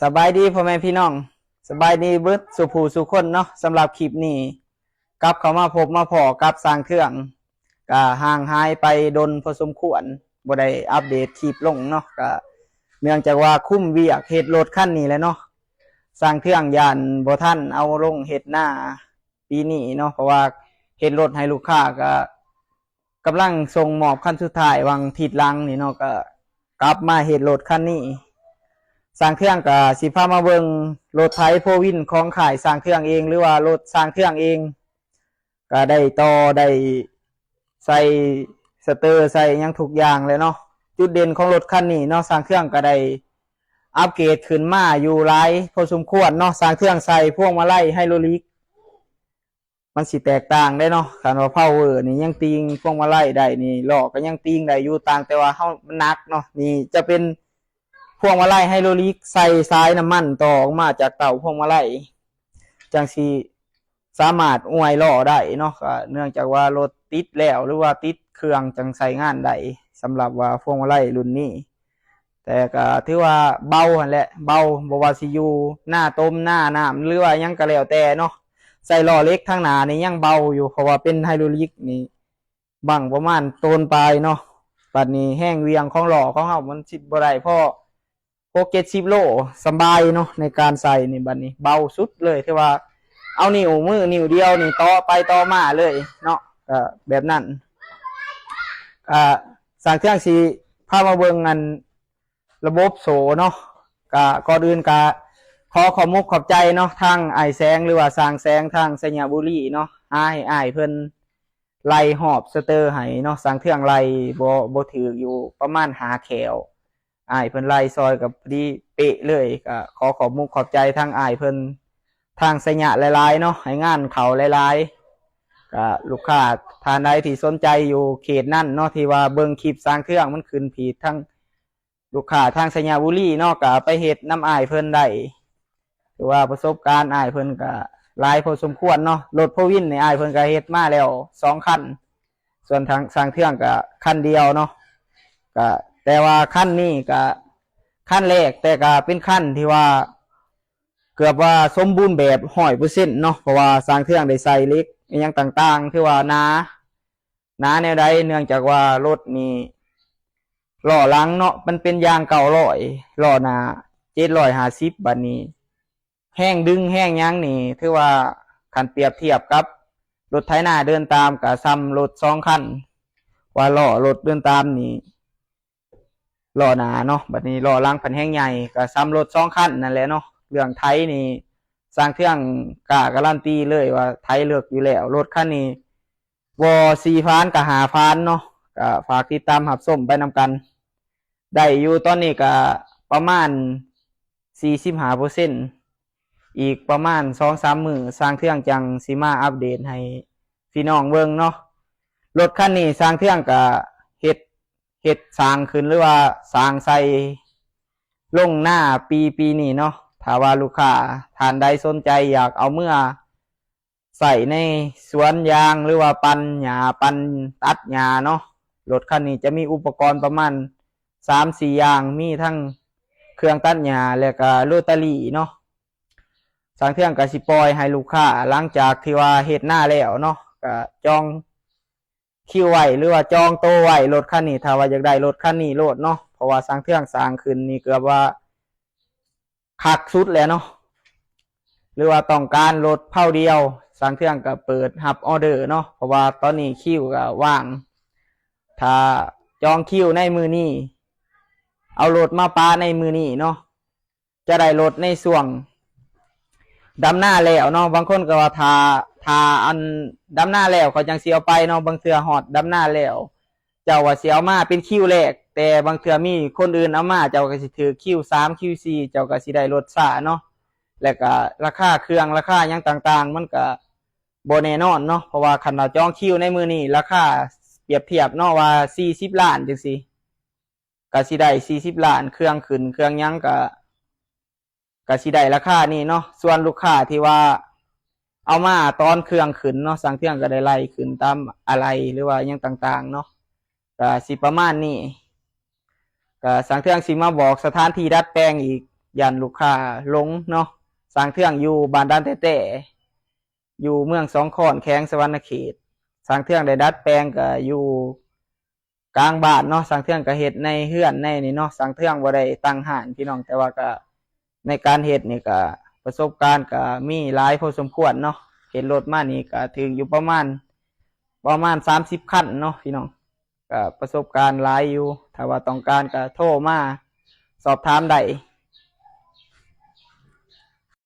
ສະບາຍດີພໍ່ແມ່ພີ່ນ້ອງ, ສະບາຍດີເບິດສູ່ຜູ້ສູ່ຄົນເນາະ. ສຳລັບຄລິບນີ້ ກັບເຂົ້າມາພົບມາພໍ້ກັບຊ່າງເທື່ອງ, ກະຫ່າງຫາຍໄປດົນພໍສົມຄວນ, ບໍ່ໄດ້ອັບເດດຄລິບລົງເນາະ, ກະເນື່ອງຈາກວ່າຄຸມວຽກເຮັດລົດຄັນນີ້ແຫຼະເນາະ. ຊ່າງເທື່ອງຢ້ານບໍ່ທັນເອົາລົງເຮັດນາປີນີ້ເນາະ, ເພາະວ່າເຮັດລົດໃຫ້ລູກຄ້າ ກະ ກຳລັງສົ່ງມອບຄັນສຸດທ້າຍຫວ່າງທິດຫຼັງນີ້ເນາະ, ກໍກັບມາເຮັດລົດຄັນນີ້. ຊ່າງເທື່ອງກໍຊິພາມາເບິ່ງລົດໄຖໂຟວີນຂອງຄ້າຍຊ່າງເທື່ອງເອງ ຫຼືວ່າລົດຊ່າງເທື່ອງເອງ, ກໍໄດ້ຕໍ່ ໄດ້ໃສ່ສະເຕີ ໃສ່ຫຍັງທຸກຢ່າງແລ້ວເນາະ. ຈຸດເດັ່ນຂອງລົດຄັນນີ້ເນາະ, ຊ່າງເທື່ອງກໍໄດ້ອັບເກຣດຂຶ້ນມາຢູ່ຫຼາຍພໍສົມຄວນເນາະ. ຊ່າງເທື່ອງໃສ່ພວງມາໄລໄຮໂດຣລິກ ມັນຊິແຕກຕ່າງເດ້ເນາະ. ຄັນວ່າພາວເວີນີ້ຍັງຕີງພວງມາໄລໄດ້ນີ້ ລໍ້ກໍຍັງຕີງໄດ້ຢູ່, ຕ່າງແຕ່ວ່າເຮົາ ມັນໜັກເນາະ. ນີ້ຈະເປັນພວງມາໄລໄຮໂດຣລິກ ໃສ່ສາຍນ້ຳມັນຕໍ່ອອກມາຈາກເຕົ້າພວງມາໄລ ຈັ່ງຊິສາມາດອວຍລໍ້ໄດ້ເນາະ. ກໍເນື່ອງຈາກວ່າລົດຕິດແລ້ວ ຫຼືວ່າຕິດເຄື່ອງຈັ່ງໃຊ້ງານໄດ້ ສຳລັບວ່າພວງມາໄລລຸ້ນນີ້. ແຕ່ກໍຖືວ່າເບົາຫັ້ນແຫຼະ, ເບົາ, ບໍ່ວ່າຊິຢູ່ນາຕົມ ນານ້ຳ ຫຼືວ່າຫຍັງກໍແລ້ວແຕ່ເນາະ. ໃສ່ລໍ້ເຫຼັກທາງໜ້ານີ້ຍັງເບົາຢູ່ ເພາະວ່າເປັນໄຮໂດຣລິກນີ້ ບັ້ງປະມານໂຕນປາຍເນາະ. ບັດນີ້ແຮງຫວ່ຽງຂອງລໍ້ຂອງເຮົາ ມັນຊິບໍ່ໄດ້ພໍ ຫົກເຈັດສິບໂລ ສະບາຍເນາະ ໃນການໃສ່ນີ້. ບັດນີ້ເບົາສຸດເລີຍ, ຖືວ່າເອົານິ້ວມືນິ້ວດຽວນີ້ເຕາະໄປເຕາະມາເລີຍເນາະ, ກໍແບບນັ້ນ. ກໍຊ່າງເທື່ອງຊິພາມາເບິ່ງອັນ ລະບົບໂສ້ເນາະ. ກະກ່ອນອື່ນກະຂໍຂອບມຸກຂອບໃຈເນາະ ທາງອ້າຍແສງ ຫຼືວ່າຊ່າງແສງທາງໄຊຍະບູລີເນາະ, ຫາໃຫ້ອ້າຍເພິ່ນໄລ່ຮອບສະເຕີໃຫ້ເນາະ. ຊ່າງເທື່ອງໄລ່ບໍ່ ບໍ່ຖືກຢູ່ປະມານຫ້າແຂ້ວ, ອ້າຍເພິ່ນໄລ່ຊ່ອຍກໍພໍດີເປະເລີຍ. ກະຂໍຂອບມຸກຂອບໃຈທາງອ້າຍເພິ່ນທາງໄຊຍະຫຼາຍໆເນາະ, ໃຫ້ງານເຂົ້າຫຼາຍໆ. ກະລູກຄ້າທ່ານໃດທີ່ສົນໃຈຢູ່ເຂດນັ້ນເນາະ ທີ່ວ່າເບິ່ງຄລິບຊ່າງເທື່ອງມັນຂຶ້ນພີດທາງ ລູກຄ້າທາງໄຊຍະບູລີເນາະ ກໍໄປເຮັດນຳອ້າຍເພິ່ນໄດ້. ຖືວ່າປະສົບການອ້າຍເພິ່ນກໍຫຼາຍພໍສົມຄວນເນາະ. ລົດໂຟວີນນີ້ອ້າຍເພິ່ນກໍເຮັດມາແລ້ວສອງຄັນ, ສ່ວນທາງຊ່າງເທື່ອງກໍຄັນດຽວເນາະ. ກໍແຕ່ວ່າຄັນນີ້ກໍຄັນແລກ, ແຕ່ກໍເປັນຄັນທີ່ວ່າເກືອບວ່າສົມບູນແບບຮ້ອຍເປີເຊັນເນາະ, ເພາະວ່າຊ່າງເທື່ອງໄດ້ໃສ່ເຫຼັກອີ່ຫຍັງຕ່າງໆ ຖືວ່າໜາ ໜາແນວໃດ ເນື່ອງຈາກວ່າລົດນີ້ ລໍ້ຫຼັງເນາະ ມັນເປັນຢາງເກົ້າຮ້ອຍ, ລໍ້ໜ້າເຈັດຮ້ອຍຫ້າສິບ. ບັດນີ້ແຮງດຶງແຮງຫຍັງນີ້ ຖືວ່າຄັນປຽບທຽບກັບລົດໄຖນາເດີນຕາມ ກໍສ່ຳລົດສອງຄັນ, ວ່າລໍ້ລົດເດີນຕາມນີ້ ລໍ້ໜ້າເນາະ, ບັດນີ້ລໍ້ຫຼັງພັດແຮງໃຫຍ່ ກໍສ່ຳລົດສອງຄັນນັ້ນແຫຼະເນາະ. ເລື່ອງໄຖນີ້ ຊ່າງເທື່ອງກ້າກາລັນຕີເລີຍວ່າໄຖເລິກຢູ່ແລ້ວ. ລົດຄັນນີ້ ບໍ່ສີ່ຝານກໍຫ້າຝານເນາະ, ກໍຝາກຕິດຕາມຮັບຊົມໄປນຳກັນ. ໄດ້ຢູ່ຕອນນີ້ກໍປະມານສີ່ສິບຫ້າເປີເຊັນ, ອີກປະມານສອງສາມມື້ ຊ່າງເທື່ອງຈັ່ງຊິມາອັບເດດໃຫ້ພີ່ນ້ອງເບິ່ງເນາະ. ລົດຄັນນີ້ຊ່າງເທື່ອງກໍເຮັດ ເຮັດສ້າງຂຶ້ນ ຫຼືວ່າສ້າງໃສ່ລົງນາປີ ປີນີ້ເນາະ. ຖ້າວ່າລູກຄ້າທ່ານໃດສົນໃຈຢາກເອົາເມືອ ໃຊ້ໃນສວນຢາງ ຫຼືວ່າປັ່ນຫຍ້າ ປັ່ນຕັດຫຍ້າເນາະ. ລົດຄັນນີ້ຈະມີອຸປະກອນປະມານສາມສີ່ຢ່າງ, ມີທັງເຄື່ອງຕັດຫຍ້າ ແລະກະໂຣຕາຣີເນາະ. ຊ່າງເທື່ອງກະຊິປ່ອຍໃຫ້ລູກຄ້າ ຫຼັງຈາກທີ່ວ່າເຮັດນາແລ້ວເນາະ ກະຈອງຄິວໄວ້ ຫຼືວ່າຈອງໂຕໄວ້ລົດຄັນນີ້ ຖ້າວ່າຢາກໄດ້ລົດຄັນນີ້ໂລດເນາະ. ເພາະວ່າຊ່າງເທື່ອງສ້າງຂຶ້ນນີ້ເກືອບວ່າ ຄັກສຸດແຫຼະເນາະ ຫຼືວ່າຕ້ອງການລົດເພົາດຽວ, ຊ່າງເທື່ອງກໍເປີດຮັບອໍເດີເນາະ ເພາະວ່າຕອນນີ້ຄິວກໍວ່າງ. ຖ້າຈອງຄິວໃນມື້ນີ້ ເອົາລົດມາປະໃນມື້ນີ້ເນາະ ຈະໄດ້ລົດໃນຊ່ວງດຳນາແລ້ວເນາະ. ບາງຄົນກໍວ່າຖ້າ ຖ້າອັນດຳນາແລ້ວເຂົາຈັ່ງຊິເອົາໄປເນາະ, ບາງເທື່ອຮອດດຳນາແລ້ວ ເຈົ້າວ່າຊິເອົາມາເປັນຄິວແລກ ແຕ່ບາງເທື່ອມີຄົນອື່ນເອົາມາ ເຈົ້າກໍຊິຖືກຄິວສາມ ຄິວສີ່ ເຈົ້າກໍຊິໄດ້ລົດຊ້າເນາະ. ແລ້ວກໍລາຄາເຄື່ອງ ລາຄາຫຍັງຕ່າງໆ ມັນກໍບໍ່ແນ່ນອນເນາະ ເພາະວ່າຄັນວ່າຈອງຄິວໃນມື້ນີ້ ລາຄາປຽບທຽບເນາະວ່າສີ່ສິບລ້ານຈັ່ງຊີ້ ກໍຊິໄດ້ສີ່ສິບລ້ານ, ເຄື່ອງຂຶ້ນເຄື່ອງຫຍັງກໍ ກະຊິໄດ້ລາຄານີ້ເນາະ. ສ່ວນລູກຄ້າທີ່ວ່າເອົາມາຕອນເຄື່ອງຂຶ້ນເນາະ ຊ່າງເທື່ອງກໍໄດ້ໄລ່ຂຶ້ນຕາມອາໄຫຼ່ ຫຼືວ່າຫຍັງຕ່າງໆເນາະ ກະຊິປະມານນີ້. ກໍຊ່າງເທື່ອງຊິມາບອກສະຖານທີ່ດັດແປງອີກ ຢ້ານລູກຄ້າຫຼົງເນາະ. ຊ່າງເທື່ອງຢູ່ບ້ານດ່ານແຕ້ໆ ຢູ່ເມືອງສອງຄອນ ແຂວງສະຫວັນນະເຂດ. ຊ່າງເທື່ອງໄດ້ດັດແປງກໍຢູ່ກາງບ້ານເນາະ. ຊ່າງເທື່ອງກໍເຮັດໃນເຮືອນໃນນີ້ເນາະ. ຊ່າງເທື່ອງບໍ່ໄດ້ຕັ້ງຮ້ານພີ່ນ້ອງ ແຕ່ວ່າກໍໃນການເຮັດນີ້ກໍປະສົບການກໍມີຫຼາຍພໍສົມຄວນເນາະ. ເຮັດລົດມານີ້ກໍຖືກຢູ່ປະມານ ປະມານສາມສິບຄັນເນາະພີ່ນ້ອງ. ກໍປະສົບການຫຼາຍຢູ່ ຖ້າວ່າຕ້ອງການກໍໂທມາສອບຖາມໄດ້